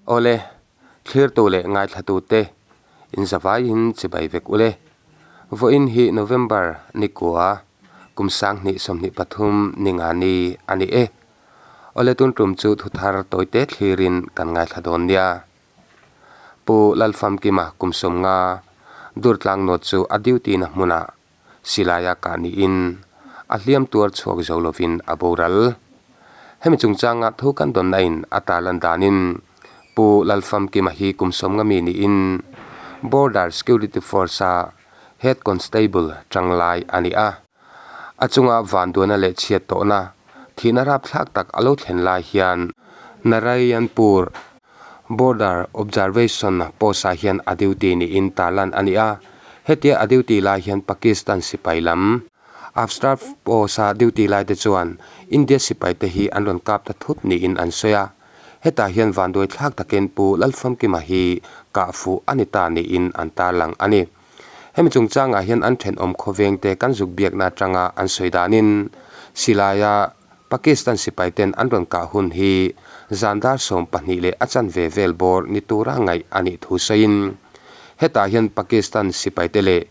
Awle, thlirtu leh ngaithlatute inzavaiin chibai vek ule. Vawiin hi November nikua kum 2023 ninga ni a ni e. Awle tun tum chu thuthar tawite thlirin kan ngaithla dawn nia. Pu Lalfamkima kum 50 Durtlang nawt chu a duty na hmunah Silaia kah niin a hliam tuar chhuak zo lovin a boral. Hemi chungchanga thu kan dawnna in a tarlan danin Pu Lalfamkima hi kum 50 mi niin Border Security Force-a Head Constable tanglai a ni a. A chunga vanduana leh chhiat tawhna thihna rapthlak tak a lo thlen lai hian Narayanpur Border Observation Post-ah hian a duty niin tarlan a ni a, hetia a duty lai hian Pakistan sipai lam Afstar Post-a duty laite chuan India sipaite hi an rawn kap ta thut niin an sawi a, hetah hian vanduai thlak takin Pu Lalfamkima hi kah fuh a ni ta niin an tarlang a ni. Hemi chungchangah hian an thenawm khawvengte kan zuk biakna atanga an sawi danin silaia Pakistan sipaiten an rawn kah hun hi zan dar 12 leh a chanve vel bawr ni tura ngaih a nih thu sawiin, hetah hian Pakistan sipaite leh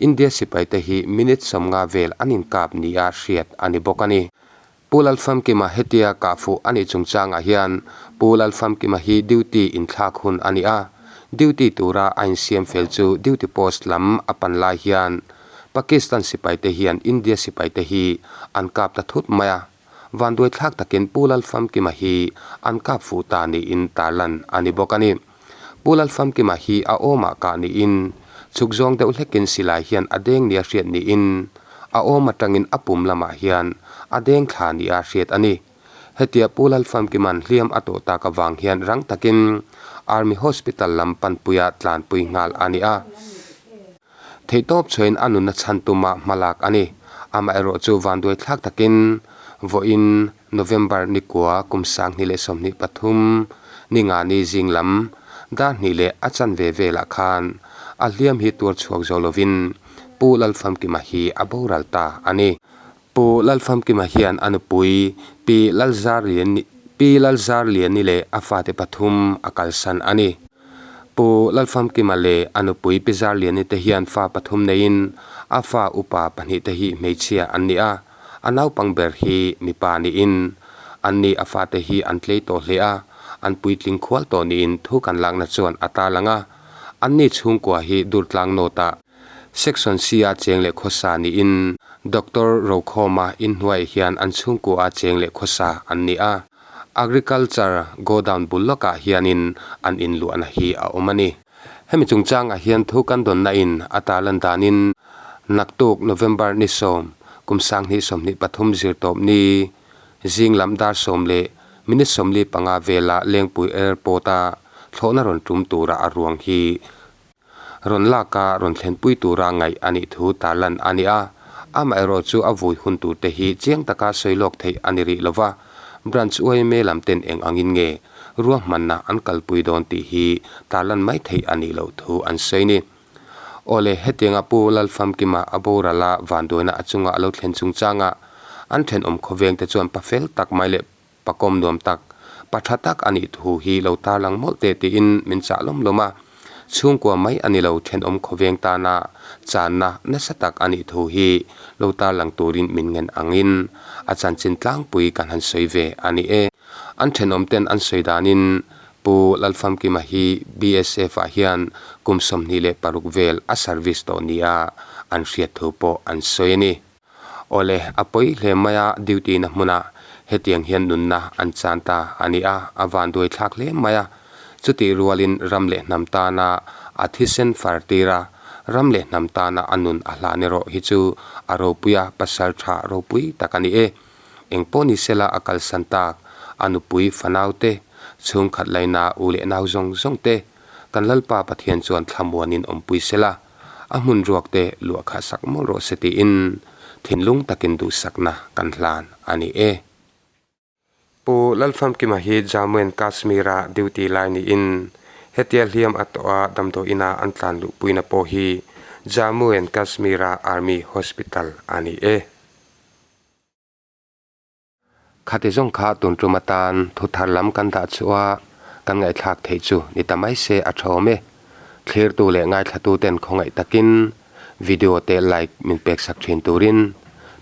India sipaite hi minute 50 vel an inkap nia hriat a ni bawk a ni. Pu Lalfamkima hetia kah fuh a nih chungchangah hian Pu Lalfamkima hi duty inthlak hun a ni a, duty tura a insiam fel chu duty post lam a pan lai hian Pakistan sipaite hian India sipaite hi an kap ta thut mai a, vanduai thlak takin Pu Lalfamkima hi an kap fuh ta niin tarlan a ni bawk a ni. Pu Lalfamkima hi a awmah kah niin chhuk zawng deuh hlekin silai hian a deng nia hriat niin a awm atangin a pum lamah hian a deng thla nia hriat a ni. Hetia Pu Lalfamkima'n hliam a tawh tak avang hian rang takin Army Hospital lam panpuia tlanpui nghal a ni a. Theihtawp chhuain a nunna chhan tuma hmalak a ni. Amaherawh chu vanduai thlak takin vawiin November nikua kum 2023 ni nga ni zing lam dar hnih leh a chanve velah khan a hliam hi tuar chhuak zo lovin Pu Lalfamkima hi a boral ta a ni. Pu Lalfamkima hian a nupui Pi Lalzarliani Pi Lalzarliani leh a fate pathum a kalsan a ni. Pu Lalfamkima leh a nupui Pi Zarliani te hian fa pathum neiin a fa upa pahnih te hi hmeichhia an ni a, a naupang ber hi mipa niin an ni a fate hi an tlei tawh hle a, an puitling khual tawh niin thu kan lakna chuan a tarlang a, an ni chhungkua hi Durtlang North-ah Section C-a cheng leh khawsa niin Doctor Rokhawma inhnuaiah hian an chhungkua a cheng leh khawsa an ni a. Agriculture godown bul lawkah hianin an inluahna hi a awm a ni. Hemi chungchangah hian thu kan dawnna in a tarlan danin naktuk November ni 10 kum 2023 zirtawp ni zing lam dar 10 leh minute 45 vela Lengpui Airport-a thlawhna rawn tum tura a ruang hi Rawn laka rawn thlenpui tura ngaih a nih thu tarlan a ni a, amaherawh chu a vui hun turte hi chiang taka sawi lawk theih a ni rih lova, Branch yma lam ten eng angin nge ruahmanna an kalpui dawn tih hi tarlan mai theih a nih loh thu an sawi ni. Awle, hetianga Pu Lalfamkima a borala vanduaina a chunga a lo thlen chungchanga an thenawm khawvengte chuan pa fel tak mai leh Pakawm nuam tak, pa tha tak a nih thu hi lo tarlang mawlh teh tiin min chah lawm lawm a. Chhungkua mai a ni lo thenawm khawveng tana channa nasa tak a nih thu hi lo tarlang turin min ngen angin a chanchin tlangpui kan han sawi ve a ni e. An thenawm ten an sawi danin Pu Lalfamkima hi BSF ah hian kum 26 vel a service tawh nia an hriat thu pawh an sawi a ni. Awle, a pawi hle mai a, duty na hmunah hetiang hian nunna an chan ta a ni a, a vanduai thlak hle mai a. Chutih rualin ram leh hnam tana a thisen far tir a, ram leh hnam tana a nun a hlan erawh hi chu a ropui a, pasal tha ropui tak a ni e. Engpawh ni sela a kalsan tak, a nupui fanau te, chhungkhat laina u leh nau zawng zawng te, kan Lalpa Pathian chuan thlamuanin awmpui sela, A hmun ruak te luah kha sak mawlh rawh se tiin thinlung takin duhsakna kan hlan a ni e. Pu Lalfamkima hi Jammu and Kashmir-a duty lai niin hetia hliam a tawh a damdawi ina an tlan luhpuina pawh hi Jammu and Kashmir-a Army Hospital a ni e. Khati zawng kha tun tum atan thu thar lam kan dah chhuah a. kan ngaihthlak theih chu ni ta mai se a tha awm e. Thlirtu leh ngaithlatu ten khawngaih takin video te like min pek sak thin turin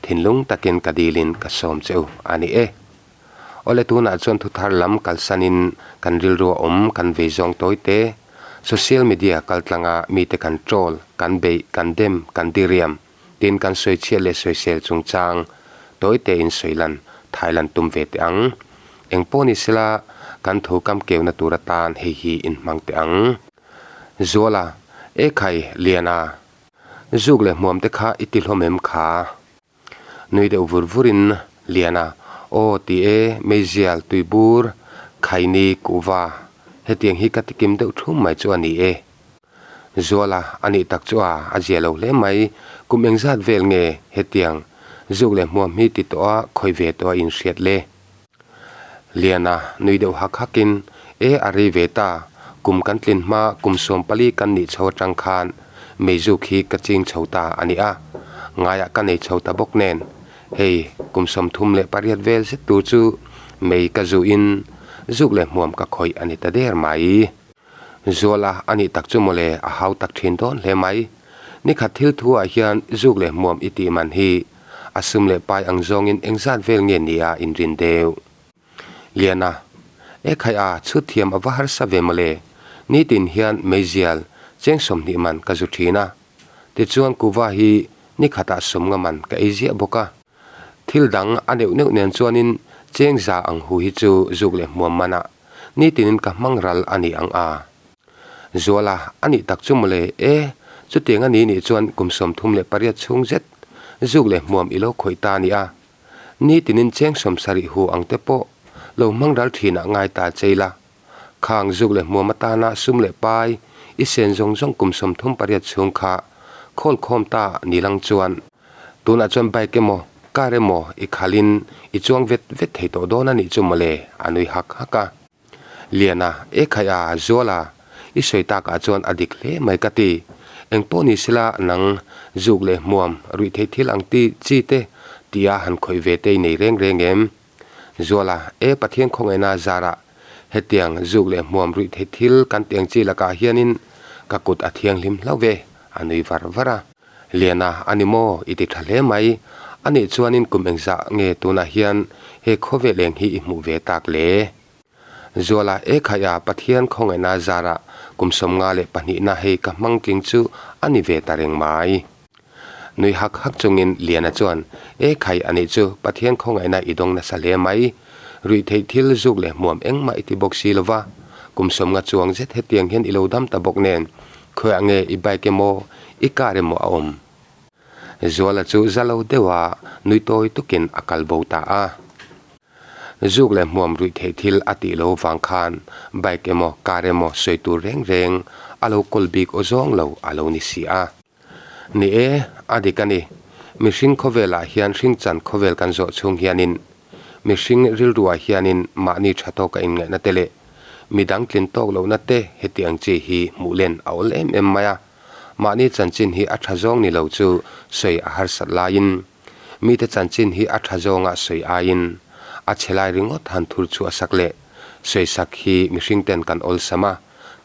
thinlung takin ka dilin ka sawm che u a ni e. Awle tunah chuan thuthar lam kalsanin kan rilru a awm kan vei zawng tawi te, social media kaltlanga mite kan troll, kan beih, kan dem, kan diriam tin kan sawichhiat leh sawisel chungchang tawi tein sawi lan Thailand tum ve teh ang. Eng pawh ni sela kan thu kam keuna tur atan hei hi inhmang teh ang. Zuala, E khai, Liana, zuk leh hmuam te kha i ti hlawm em kha? Nui deuh vur vurin Liana, Aw ti e, meizial, tuibur, khaini, kuhva, hetiang hi ka ti kim deuh thum mai chu a ni e. Zuala, A nih tak chu a, a zia lo hle mai, kum engzat vel nge hetiang zuk leh hmuam hi ti tawh a, khawi ve tawh a inhriat le? Liana, nui deuh hak hakin, E, a rei ve ta, kum kan tlin hma kum 14 kan nih chho atang khan meizuk hi ka ching chho ta a ni a, ngaiah ka nei chho ta bawk nen, hei kum 38 vel zet tur chu mei ka zuhin zuk leh hmuam ka khawih a ni ta der mai. Zuala a nih tak chu mawle a hau tak thin dawn hle mai. Nikhat thil thu ah hian zuk leh hmuam i tih man hi a sum leh pai ang zawngin engzat vel nge nia inrin deuh. Liana, E khai a, chhut thiam a va harsa ve mawle. Nitin hian meizial cheng 20 man ka zu thin a. Tichuan kuva hi nikhatah 50 man ka ei ziah bawk a. Thil dang a neuh neuh nen chuanin cheng za ang hu hi chu zuk leh hmuam manah nitinin ka hmang ral a ni ang a. Zuala, A nih tak chu mawle, e, chutiang a ni nih chuan kum 38 chhung zet zuk leh hmuam i lo khawih ta a ni a. Nitinin cheng 70 hu ang te pawh lo hmang ral thinah ngai ta che ila. Khang zuk leh hmuam atana sum leh pai i sen zawng zawng kum 38 chhung kha khawl khawm ta ni lang chuan tunah chuan bike emaw car emaw i khalhin i chuang vet vet thei tawh dawn a nih chu mawle a nui hak hak a. Liana, E khai a, Zuala, i sawi takah chuan a dik hle mai ka ti. Eng pawh ni sela nang zuk leh hmuam ruih theih thil ang ti chi te tia han khawih ve te i nei reng reng em? Zuala, E Pathian khawngaihna zarah hetiang zuk leh hmuam ruih theih thil kan tiang chi lakah hianin ka kut a thianghlim hlauh ve, a nui var var a. Liana, A ni maw? I ti tha hle mai. A nih chuanin kum engzah nge tunah hian he khawvel eng hi i hmuh ve tak le? Zuala, E khaia, Pathian khawngaihna zarah kum 52na hei ka hmang tling chu a ni ve ta reng mai. Nui hak hak chungin Liana chuan, E khai a nih chu, Pathian khawngaihna i dawng nasa hle mai. Ruih theih thil zuk leh hmuam engmah i ti bawk si lova. Kum 50 chuang zet hetiang hian i lo dam ta bawk nen, khawiah nge i bike emaw, i car emaw a awm? Zuala chu za lo deuha nui tawi tukin a kal bo ta a. Zuk leh hmuam ruih theih thil a tih lo vang khan bike emaw car emaw sawi tur reng reng a lo kawl bik aw zawng lo a lo ni si a. Ni e, a dik a ni. Mihring khawvelah hian hringchan khawvel kan zawh chhung hianin mihring rilruah hianin mahni tha tawka inngaihna te leh midang tlin tawk lohna te heti ang chi hi hmuh len a awl em em mai a. Mahni chanchin hi a tha zawng ni lo chu sawi a harsat laiin mite chanchin hi a tha zawnga sawi aiin a chhe lai ringawt han thur chhuah sak leh sawi sak hi mihring ten kan awlsam a.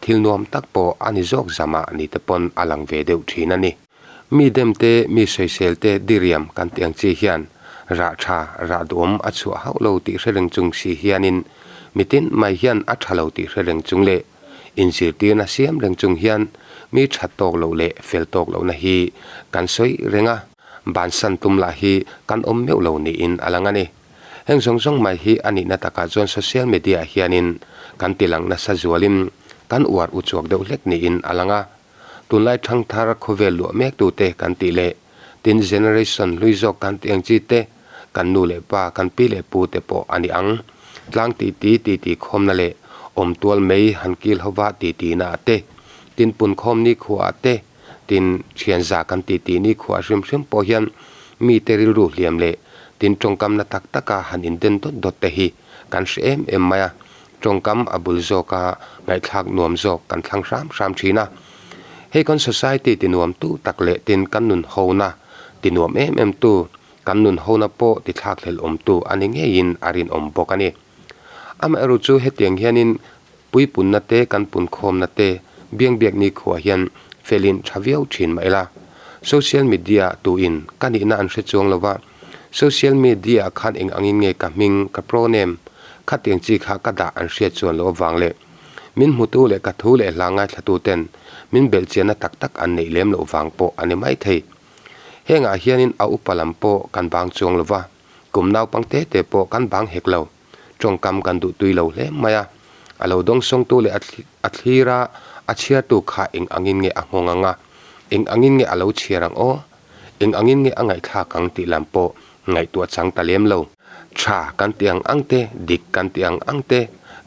Thil nuam tak pawh a ni zawk zamah ni te pawn a lang ve deuh thin a ni. Mi dem te, mi sawisel te diriam kan tih ang chi hian rah tha, rah duhawm a chhuah hauh lo tih hre reng chung si hianin mitin mai hian a tha lo tih hre reng chung leh inzirtirna siam reng chung hian mi that tawk loh leh fel tawk lohna hi kan sawi reng a, bansan tum lah hi kan awm meuh lo niin a lang a ni. Heng zawng zawng mai hi a nihna takah chuan social media ah hianin kan tilang nasa zualin kan uar uchuak deuh hlek niin a lang a. Tunlai thangthar khawvel luah mek tute kan tih leh tin generation hlui zawk kan tih ang chi te, kan nu leh pa, kan pi leh pu te pawh a ni ang. Tlang titi titi khawmna leh awm tual mai han kil hova titi naah te, tin pun khawm nikhua ah te, Tin, thianza kan ti tih ni khuah hrim hrim pawh hian mite rilru hliam leh tin tawngkamna tak taka han inden dawt dawt te hi kan hre em em mai a, tawngkam a bul zawka ngaihthlak nuam zawk kan thlang hram hram thin a. Hei kan society ti nuam tu tak leh tin kan nun hona ti nuam em em tu, kan nun hona pawh ti thlakhlel awm tu a ni ngeiin a rinawm bawk a ni. Amaherawhchu hetiang hianin. Puipunna te kan punkhawmna te biangbiak nikhua hian felin tha viau thin mah ila. Social media tuin ka nihna an hre chuang lo va, social media ah khan eng angin nge ka hming, ka proname, khatiang chi kha ka dah an hriat chuan loh avang leh min hmutu leh ka thu leh hla ngaithlatu ten min belhchianna tak tak an neih lem loh vang pawh a ni maithei. Hengah hianin a upa lam pawh kan bang chuang lo va, kum naupang te te pawh kan bang hek lo. Tawngkam kan duh tui lo hle mai a, a lo dawngsawngtu leh a thlir a, a chhiartu kha eng angin nge a nghawng ang a, eng angin nge a lo chhiar ang aw, eng angin nge a ngaihthlak ang tih lam pawh ngaihtuah chang ta lem lo. Tha kan ti ang ang te, dik kan ti ang ang te,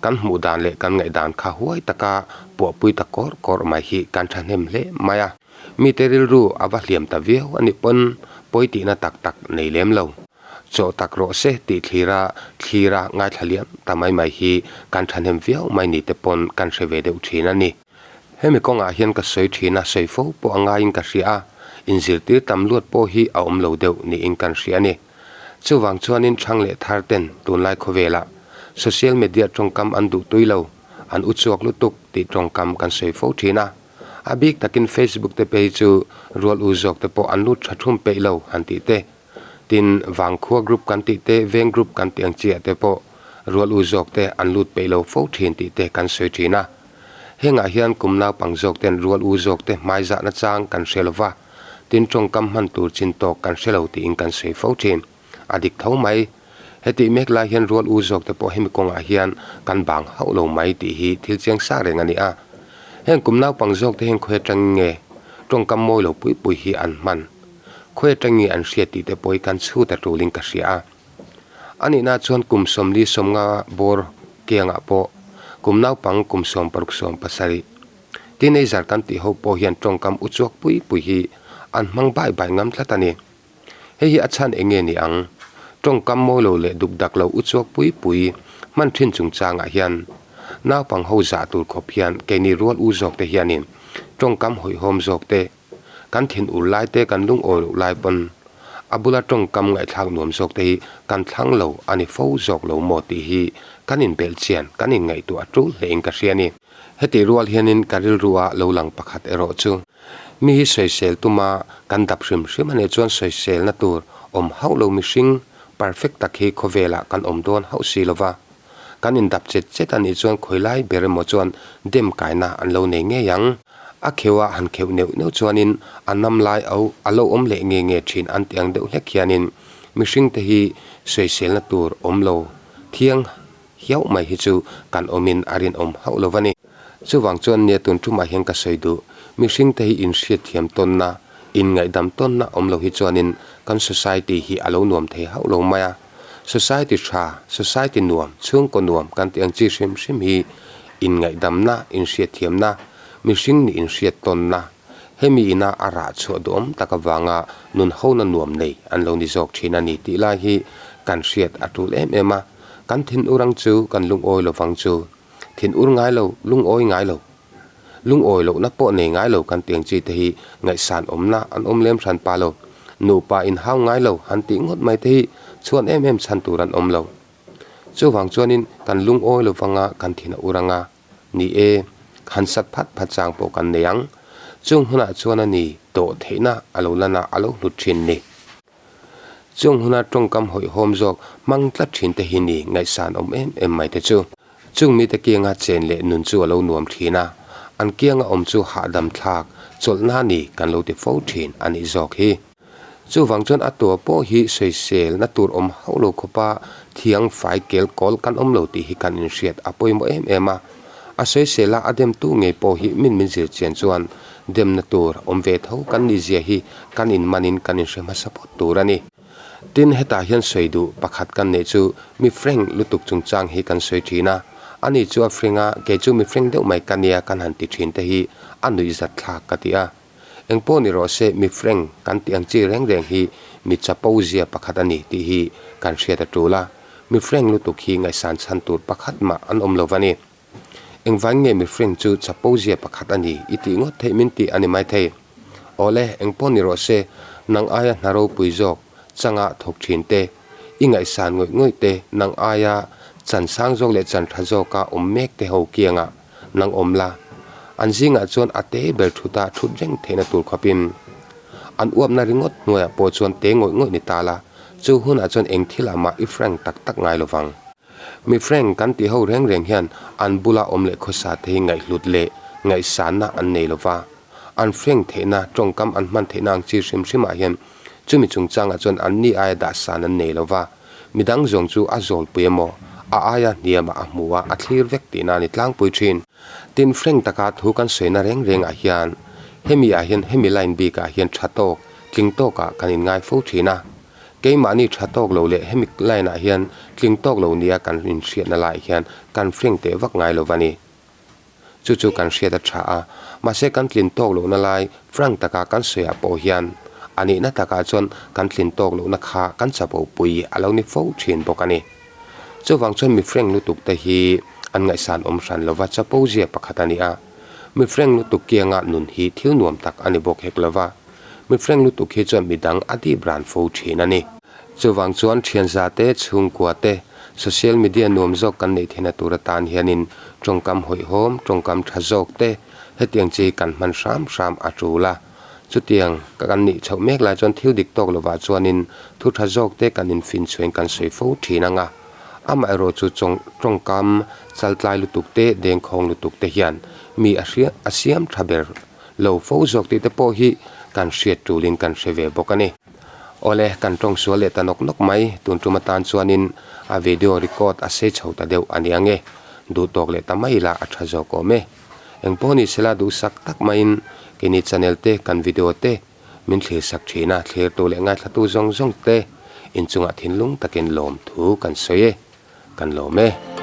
kan hmuh dan leh kan ngaihdan kha huai taka puahpui ta kawrh kawrh mai hi kan thahnem hle mai a. Mite rilru a va hliam ta viau a nih pawn pawi tihna tak tak nei lem lo. Chaw tak rawh se tih thlira thlira ngaithla liam ta mai mai hi kan thahnem viau mai ni te pawn kan hre ve deuh thin a ni. Hemi kawngah hian ka sawi thin a, sawi fo pawh a ngaiin ka hria a, inzirtir tam luat pawh hi a awm lo deuh niin kan hria a ni. Chuvang chuanin thang leh thar ten tunlai khawvelah social media tawngkam an duh tui lo, an u chhuak lutuk tih tawngkam kan sawi fo thin a. A bik takin Facebook te phei chu rual u zawk te pawh an lut tha thum peih lo han tih te. Tin, Vangkhua group kan tih te, Veng group kan tih ang chiah te pawh rual u zawk te an lut peih lo fo thin tih te kan sawi thin a. Hengah hian kum naupang zawk ten rual u zawk te hmai zahna chang kan hre lo va, tin tawngkam hman tur chin tawk kan hre lo tiin kan sawi fo thin. A dik tho mai. Hetih mek lai hian rual u zawk te pawh hemi kawngah hian kan bang hauh lo mai tih hi thil chiang sa reng a ni a. Heng kum naupang zawk te hian khawi atangin nge tawngkam mawi lo pui pui hi an hman? Khawi atangin an hriat tih te pawh hi kan chhut a tulin ka hria a. A nihna chuan kum 40 50 bawr kiangah pawh kum naupang kum 60 17 teenager kan tih ho pawh hian tawngkam u chuak pui pui hi an hmang bai bai ngam tlat a ni. Hei hi a chhan eng nge ni ang? Tawngkam mawi lo leh duk dak lo u chuak pui pui hman thin chungchangah hian naupang ho zah tur khawp hian keini rual u zawk te hianin tawngkam hawihhawm zawk te Kan thin ur lai te kan lungawi loh lai pawn a bula tawngkam ngaihthlak nuam zawk te hi kan thlang lo a ni fo zawk lo maw tih hi kan inbelh chian kan inngaihtuah a tul hlein ka hria a ni. Hetih rual hianin ka rilrua lo lang pakhat erawh chu mi hi sawisel tuma kan dap hrim hrim a nih chuan sawiselna tur awm hauh lo mihring perfect tak hi khawvelah kan awm dawn hauh si lova kan indap chet chet a nih chuan khawi lai ber emaw chuan dem kaina an lo nei ngei ang. A kheuh a han kheuh neuh neuh chuanin a nam lai au a lo awm leh nge nge thin an tih ang deuh hlek hianin mihringte hi sawiselna tur awm lo thiang hiauh mai hi chu kan awmin a rinawm hauh lo va ni. Chuvang chuan nia tun tumah hian ka sawi duh, mihringte hi inhriatthiam tawnna, inngaihdam tawnna awm lo hi chuanin kan society hi a lo nuam thei hauh lo mai a. Society tha, society nuam, chhungkaw nuam kan tih ang chi hrim hrim hi inngaihdamna, inhriatthiamna, mihring nih inhriat tawnna, hemi ina a rah chhuah duhawm tak avanga nun hona nuam nei an lo ni zawk thin a ni tih lai hi kan hriat a tul em em a. Kan thin ur ang chu kan lungawi lovang chu. Thin ur ngai lo, lungawi ngai lo. Lungawi lohna pawh nei ngai lo kan tiang chi te hi ngaihsan awmna an awm lem hran pa lo. Nupa inhau ngai lo han tih ngawt mai te hi chhuan em em chhan tur an awm lo. Chuvang chuanin kan lungawi lo vanga kan thin a ur anga, ni e, han sat phat phat chang pawh kan nei ang. Chung hunah chuan a ni tawh theihna a lo lan a, a lo hlut thin ni. Chung huna tawngkam hawihhawm zawk hmang tlat thin te hi ni ngaihsan awm em em mai te chu. Chung mite kianga chen leh nun chu a lo nuam thin a, an kianga awm chu hahdam thlak chawlhna ni kan lo ti fo thin a nih zawk hi. Chuvang chuan a tua pawh hi sawiselna tur awm hauh lo khawpa thiang fai kel kawl kan awm lo tih hi kan inhriat a pawimawh em em a. A sawisela a demtu ngei pawh hi min min zir chian chuan demna tur awm ve tho kan nih zia hi kan inmanin kan inhre hmasa phawt tur a ni. Tin, hetah hian sawi duh pakhat kan neih chu mi frank lutuk chungchang hi kan sawi thin a, ani chu a frank a, kei chu mi frank deuh mai ka nia kan han ti thin te hi a nuihzat thlak ka ti a. Engpawh ni rawh se mi frank kan tih ang chi reng reng hi mi chapo zia pakhat a ni tih hi kan hriat a tul a, mi frank lutuk hi ngaihsan chhan tur pakhat mah an awm lo va ni. Engvang nge mi frank chu chapo zia pakhat a ni i tih ngawt theih min tih a ni maithei. Awle, engpawh ni rawh se, nang aia hna ropui zawk changa thawk thin te, i ngaihsan ngawih ngawih te, nang aia chan sang zawk leh chan tha zawka awm mek te ho kiangah. Nang awm la. An zingah chuan a te ber thut a thut reng theihna tur khawpin an uapna ringawt hnuaiah pawh chuan te ngawih ngawih ni ta la, chu hunah chuan eng thilah mah i frank tak tak ngai lo vang. Mi frank kan tih ho reng reng hian an bula awm leh khawsa te hi ngaihhlut leh ngaihsanna an nei lo va. An frank theihna, tawngkam an hman theihna ang chi hrim hrimah hian chumi chungchangah chuan anni aia dahsan an nei lo va. Midang zawng chu a zawlpui emaw, a aia hniamah a hmu a, a thlir vek tihna a ni tlangpui thin. Tin, frank taka thu kan sawina reng rengah hian hemi ah hian hemi line bikah hian tha tawk, tling tawkah kan inngai fo thin a. Keimahni tha tawk lo leh hemi line ah hian tling tawk lo nia kan inhriatna laiah hian kan frank teh vak ngai lo va ni. Chu chu kan hriat a tha a, mahse kan tlin tawk lohna lai frank taka kan sawiah pawh hian a nihna takah chuan kan tlin tawk lohna kha kan chapo pui a lo ni fo thin bawk a ni. Chuvang chuan mi frank lutuk te hi an ngaihsan awm hran lova chapo zia pakhat a ni a, mi frank lutuk kianga nun hi thil nuam tak a ni bawk hek lova, mi frank lutuk hi chuan midang a dip ran fo thin a ni. Chuvang chuan thianza te, chhungkua te, social media nuam zawk kan neih theihna tur atan hianin tawngkam hawihhawm, tawngkam tha zawk te hetiang chi kan hman hram hram a tul a. Chutiang kan nih chhoh mek lai chuan thil dik tawk lovah chuanin thu tha zawk te kan infin chhuain kan sawi fo thin ang a. Amaherawh chu tawngkam chaltlai lutuk te, dengkhawng lutuk te hian mi a hria a siam tha ber lo fo zawk tih te pawh hi kan hriat tulin kan hre ve bawk a ni. Awle, kan tawng sual leh ta nawk nawk mai, tun tum atan chuanin a video record a sei chho ta deuh a nia nge, duh tawk leh ta mai ila a tha zawk awm e. Eng pawh ni sela duhsak tak maiin keini channel te kan video te min thlir sak thin a, thlirtu leh ngaithlatu zawng zawng te inchungah thinlung takin lawmthu kan sawi e, kan lawm e.